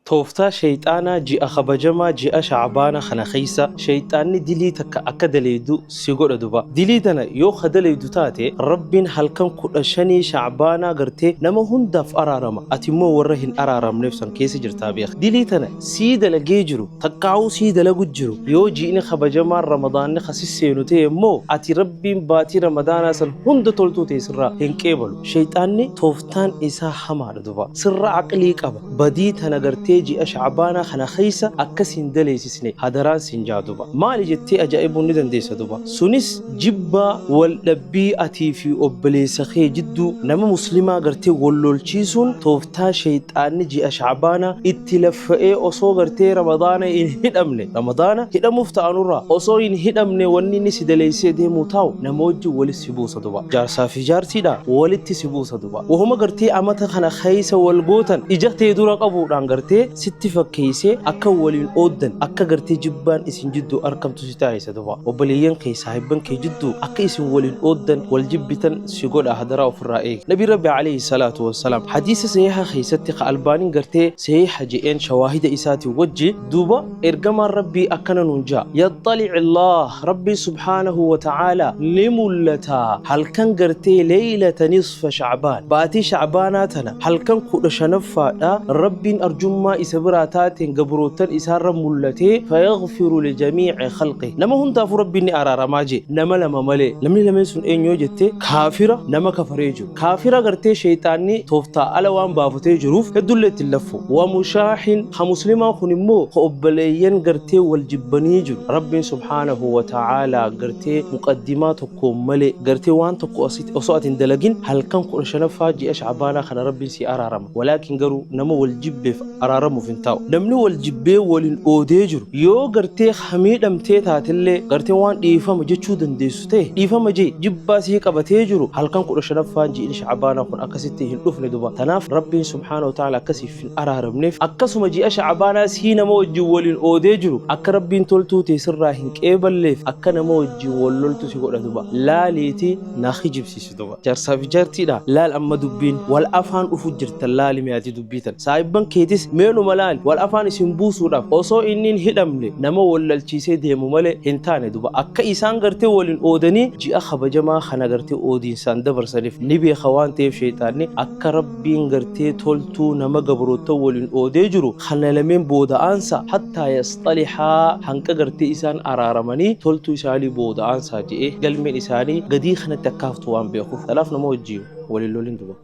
Tooftaa sheyxaanaa ji'a kabajamaa ji'a sha'baana kana kheysa sheyxaanni dilii takka akka daleydu si godha duba dilii tana yoo kha daleydu taate Rabbiin halkan 15 sha'baanaa gartee nama hundaaf araarama ati immoo warra hin araaramneef san keessa jirtaa beekh dilii tana sii dalagee jiru takkaahuu sii dalagu jiru yoo ji'ni kabajamaan ramadaanni kha si seenu ta'e immoo ati Rabbiin baatii ramadaanaa san hunda toltuu tee sirraa hin qeebalu sheyxaanni tooftaan isaa hamaadha duba sirra aqlii qaba Badii tana gartee ji'a sha'baanaa kana keessa akka sin daleeysisne hadaraan sin ja'a duba. Maali jettee ajaa'ibuun ni dandeessa duba. Sunis jibbaa, wal dhabbii atii fi obboleessa kee jidduu, nama muslimaa gartee wal lolchiisuun tooftaa sheyxaanni ji'a sha'baanaa itti laffa'ee osoo gartee ramadaana hin hidhamne, ramadaana hidhamuuf ta'anurraa osoo hin hidhamne wanni inni si daleeysisee deemuu taa'u nama wajjin wali si buusa duba. Jaarsaa fi jaartiidha walitti si buusa duba. Wahuma gartee amata kana keessa wal gootan ija tee dura qabuudhaan gartee sitti fakkeessee akka waliin ooddan akka gartee jibbaan isin jidduu arkamtu si taasisa duba. Obboleeyyan kee saahibban kee jidduu akka isin waliin ooddan wal jibbitan si godha hadaraa ofirraa eegi. Nabiin Rabbi aleyhi salaatu wassalaam hadiisa sahiiha keessatti ka Albaaniin gartee sahiiha je'een shawaahida isaatiin wajji duuba Ergamaan Rabbii akkana nuun ja'a, Yaxxali'illaah, Rabbiin subhaanahu wa ta'aalaa ni mullata halkan gartee leeylata nisfa sha'baan, baatii sha'baanaa tana halkan 15ffaadha, Rabbiin arjummaa isa biraa taateen gabroottan isaarra mullatee, fayaghfiru lijamii'i khalqih, nama hundaafuu Rabbiin ni araaramaa je'e, nama lama malee. Namni lameen sun eenyu yoo jette, kaafira, nama kafaree jiru. Kaafira gartee sheyxaanni tooftaa ala waan baafatee jiruuf heddullee itti hin laffu. Wa mushaahin, ka muslimaa kun immoo ka obboleeyyan gartee wal jibbanii jiru. Rabbiin subhaanahu wa ta'aalaa gartee muqaddimaa tokkoon malee gartee waan tokko osoo ati hin dalagin halkan 15ffaa ji'a sha'baanaa kana Rabbiin sii araarama. Walaakin garuu nama wal jibbeef araaramuuf hin taa'u. Namni wal jibbee waliin oodee jiru yoo gartee ka miidhamtee taatellee gartee waan dhiifama jechuu dandeessu ta'e dhiifama je'i. Jibbaa sii qabatee jiru halkan 15ffaan ji'ni sha'baanaa kun akka sitti hin dhufne duba. Tanaaf Rabbiin subhaanahu wa ta'aalaa akka siif hin araaramneef akkasuma ji'a sha'baanaa sii nama wajjin waliin oodee jiru akka Rabbiin toltuu tee sirraa hin qeeballeef akka nama wajjin wal loltu si godha duba. Laaliitii na kijibsiisi duba. Jaarsaa fi jaartiidha laal amma dubbiin wal afaan dhufu jirtan laali mee ati dubbii tan saahibban keetis meenuma laali wal afaan isin buusuudhaaf osoo inni hin hidhamne nama wallalchiisee deemu malee hin taane duba akka isaan gartee waliin oodanii ji'a kabajamaa kana gartee oodiinsaan dabarsaniif ni beeka waan ta'eef sheeyxaanni akka Rabbiin gartee toltuu nama gabroottan waliin oodee jiru kana lameen booda aansa hattaa yasxalixaa hanqa gartee isaan araaramanii toltuu isaanii booda aansaa je'ee galmeen isaanii gadii kanatti akka haftu waan beekuuf tanaaf nama wajjiin wal hin lolin duba.